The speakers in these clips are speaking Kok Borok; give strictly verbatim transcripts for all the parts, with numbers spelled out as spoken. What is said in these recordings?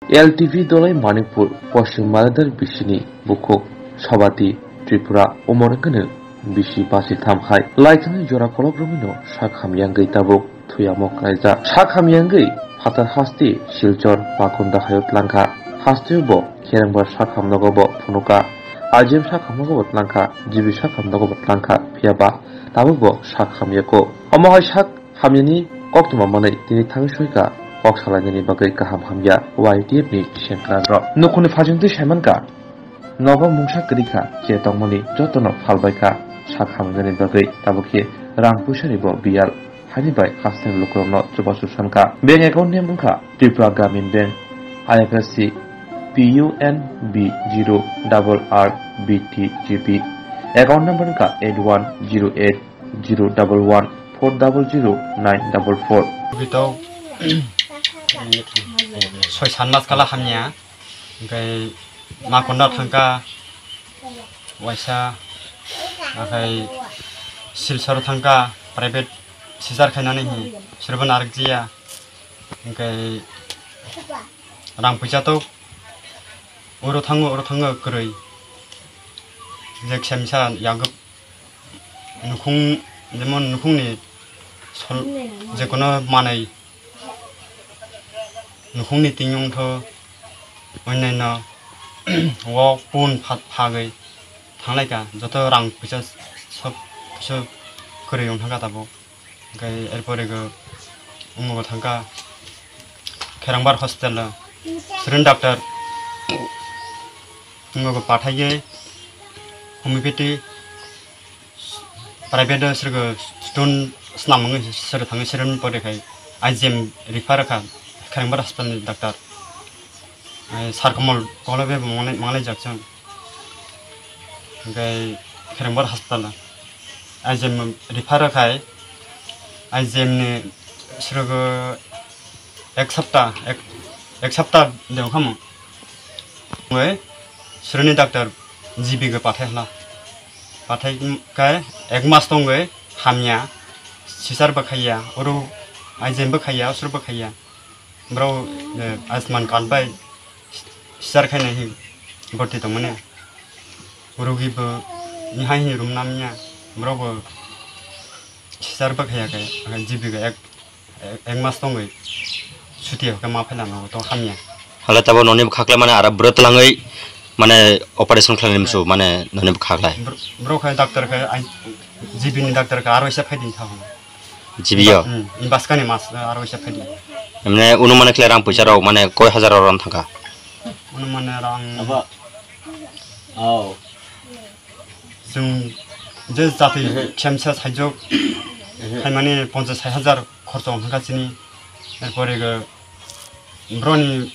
L T V Dolai Manipur, Poschim Maladar bisini bukhuk, Sabati, Tripura, umor wngkha bisi basi tham hai. Laithani jora kolok romino sak hamyangwi tabuk thuyamo kalaijak. Sak hamyangwi phatar hasti Silchar, Pakonda hayo tlangkha. Hasteo bo kherengbar sak hamnogo bo phunuka. Ajem sak hamnogo bo tlangkha, G B sak hamnogo bo tlangkha. Phiyaba tabuk bo sak hamyako. Omo hai sak hamyani koktwma manwi tini thangwi soika kok salainani bagwi kaham hamya Y T F ni sengkrak rok. Nukhungni phajwngtwi saimankha, nogo mungsa kwrwi kha, je tongmani jotono phalbai kha sak hamyani bagwi, tabukhe rang puisani bo biyal. Hani bai hasteni lukurokno chubachu sankha. Bank account name wngkha Tripura Gramin Bank, I F S C, P U N B zero double R B T G B. Account number wngkha eight one zero eight zero double one four double zero nine double four. Bitok soi sannas kala hamya, hingke Makonda thangka waisa, akhai Silchar thangka private sijar khainani hi, sirbo narik jiya, hingke rang puisa tok. Oro thango, oro thango kwrwi. Je kisa misa yagwk nukhung, jemon nukhungni sol, jekono manwi nukhungni twi wngtho, onnaino o pun pha-, phagwi thanglaikha, joto rang puisa sob kisu kwrwi wngthangkha tabuk. Hingke erpore go omo go thangkha Kherangbar hospital o, srwni doctor omo go pathai ye homeopathy private o srwgo stone snam wngwi srw thangwi srwni pore khai I G M refer kha Kherangbar hospital ni doctor. Ai, Sarkomol kolobe bo manglai, manglai jak chwng. Hingke Kherengbar hospital o. I G M refer khai, I G M ni srogo ek sapta, ek, ek sapta de wngkha mo. Wngwi sroni doctor G B go pathai hla. Pathai khai ek mas tongwi hamya, sisar bo khaiya, oro I G M bo khaiya, osor bo khaiya. Borok, eh, Ayushman card bai sisar khainai hi borti tongmani. Rogi bo ni hai hi room nam ya. Borok bo sisar bo khaiya khe, G B khe ek, ek, ek mas tongwi suti hokhe ma phailano to hamya. Hala tabo noni bwkha khlai mane ara bwrwi twlangwi mane operation khlainani musu mane noni bwkha khlai. Bro-, borok khe doctor khe ai G B ni doctor khe aro isa phaidi tha hwn. G B o? Hmm, ni baskani mas, eh, aro isa phaidi. Mane unu mane khlai rang puisa rok mane koi hajar rok ron thangkha? Unu mane rang. Aba. Oh. Chwng je jati khemsa saijok. Ehe. Khaimani ponchas sai hajar khorchong thangkha chini. Erpore go broni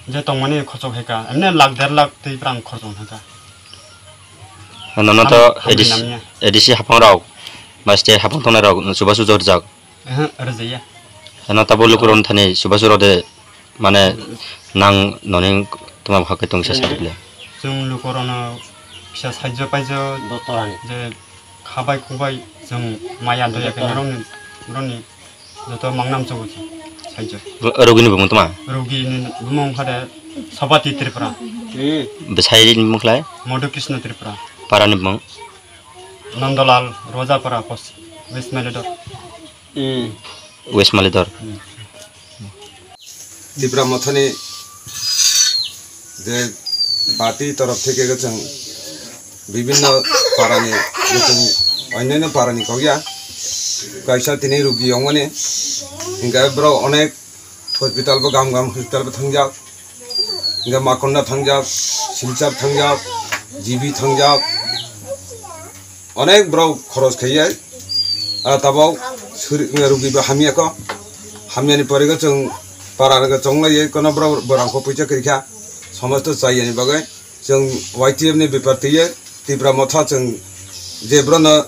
je tongmani khorchok hai kha, emne lakh der lakh tei bwrang khorchok thang kha. Nono to Ham-, hamri A D C, namya. A D C hapang rok, ba state hapang tongnai rok, chubachu rwjak. Ehe, rwjaya. Ano tabo lukurok thani chubachu rode, mane, nang noni tongma bwkha khe tongsa sa bile. Chwng lukurokno kisa sahajyo paijo, je khabai khubai chwng maya doya khe norokni, norokni Joto mangnam chogo se, saijo. Ro-, rogini bumung toma? Rogini bumung hade Sabati Tripura. Bwsai ni bumung khlai? Madhu Krishna Tripura. Para ni bumung? Nandalal, Rojapara, Pos-, West Malidor. West Malidor. Hmm. Tipra Mothani je party torof theke chwng bibinno parani, je chwng onyono parani kokya kaisa tini rugi yongmani, hingke borok onek hospital bo, gam gam hospital bo thangjak, hingke Makonda thangjak, Silchar thangjak, G B thangjak, onek borok khoros khaiye, ah, tabok suri, rugi bo hamya ko. Hamyani pore go chwng para rwgwi chonglaiye kono borok borang kho puisa kwrwi kha. Somosto chaiyani bagwi chwng Y T F ni bepar twiye Tipra Motha chwng je borokno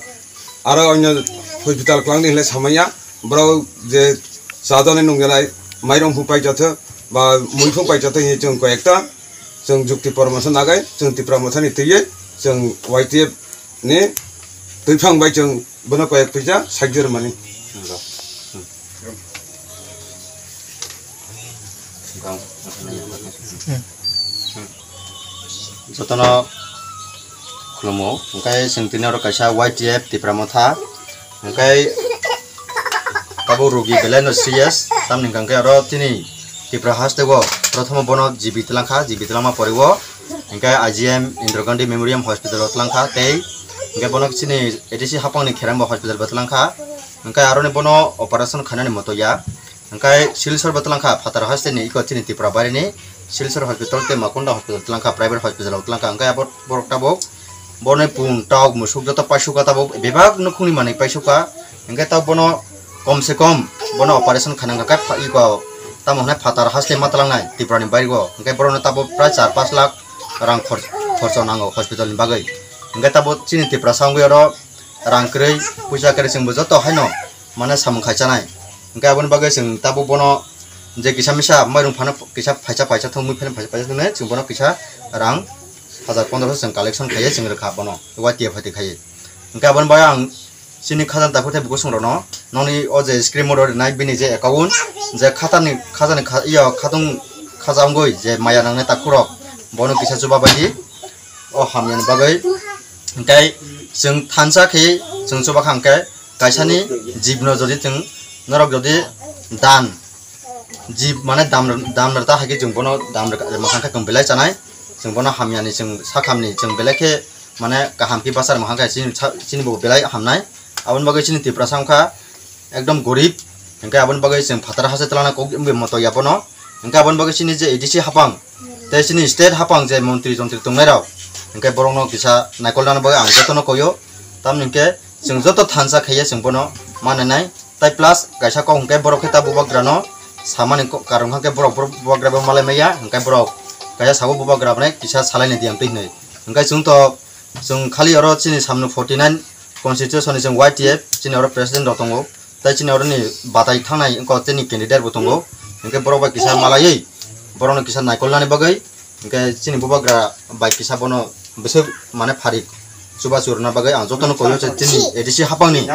aro onyo hospital kwlangdi hinle samaya borok je chajani nungjanai mairum phung paijatho ba mui phung paijatho hinwi chwng koi ekta chwng jukti poramorso nagai chwng Tipra Mothani twiye chwng Y T F ni twiphang bai chwng bono koi ek puisa sahajyo rwmani. Jotono khulumo, hwnkhe chwng tini oro kaisa Y T F Tipra Motha, hwnkhe tabuk rogi belai no serious, tamni hwnkhe oro tini Tipra haste o prothomo bono G B twlangkha, G B twlangma pore o hwnkhe I G M Indira Gandhi Memorial Hospital o twlangkha tei hwnkhe bono chini A D C hapangni Kherangba Hospital bo twlangkha, hwnkhe aroni bono operation khainani moto ya. Hwnkhe Silchar bo twlangkha, phatar haste ni iko chini Tripura baire ni Silchar hospital tei Makunda hospital twlangkha, private hospital o twlangkha. Hwnkhe abo borok tabuk bono pung tauk musuk joto paisukha, tabuk bebak nukhungni manwi paisukha. Hwnkhe tabuk bono kom se kom bono operation khaina hwnkhe pha-, iko tamo hwnai phatar haste ma twlangnai Tripura ni baire o. Hwnkhe borokno tabuk prai char pash lakh rang khor-, khorcho nango hospital ni bagwi. Hwnkhe tabuk chini Tripura sa wngwi oro rang kwrwi, puisa kwrwi chwngbo joto haino mane samung khai chanai. Hwnkhe aboni bagwi chwng tabuk bono je kisa misa mairung phano kisa phaisa phaisa thwngwi phano phaisa phaisa thwngnai chwng bono kisa rang hajar pondroso chwng collection khaiwi chwng rwkha bono Y T F hati khaiwi. Hwnkhe aboni bagwi ang chini khajang takhuk tei bukhuk songrokno nokni o je screen o rwnai bini je account je khatani khajani kha-, iyo khatung khaja wngwi je maya nangnai takhukrok bono kisa chuba baidi. O hamyani bagwi hwnkhe chwng thansa khe chwng chuba kha hwnkhe kaisani jibno jodi chwng norok jodi dan jib mane dam dam rwta hai khe chwng bono dam rwkha, rwma kha khe chwng belai chanai, chwng bono hamyani chwng sakhamni chwng belai khe mane kaham khe bachar ma kha khe chini sa-, chini bo belai hamnai. Aboni bagwi chini Tiprasa wngkha ekdom gorib, hwnkhe aboni bagwi chwng phatar hase twlangna kok wngwi moto ya bono. Hwnkhe aboni bagwi chini je A D C hapang tei chini state hapang je montri jontri tongnairok, hwnkhe borokno kisa naikolnani bagwi ang jotono koyo. Tamni hwnkhe chwng joto thansa khaiya chwng bono mananai. Tai plus kaisa kok hwnkhe borok khe ta bubagrano samani ko-, karon hwnkhe borok, borok bubagrabo malai maya, hwnkhe borok kaisa sabo bubagrabonai kisa salaini diyan twi hwnwi. Hwnkhe chwng to, chwng khali oro chini samno forty nine constitution ni chwng Y T F chini oro president rok tongo. Tai chini oroni batai thangnai wngkha chini candidate bo tongo. Hwnkhe borok bai kisa malaiwi borokno kisa naikolnani bagwi hwnkhe chini bubagra bai kisa bono bwswk mane pharik chubachu rwna bagwi ang jotono koyo chini A D C hapangni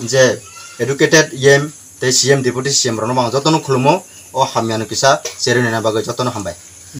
je educated E M tei C M, deputy C M rokno bo ang jotono khulumo. O hamyano kisa cherwi naina bagwi jotono hambai.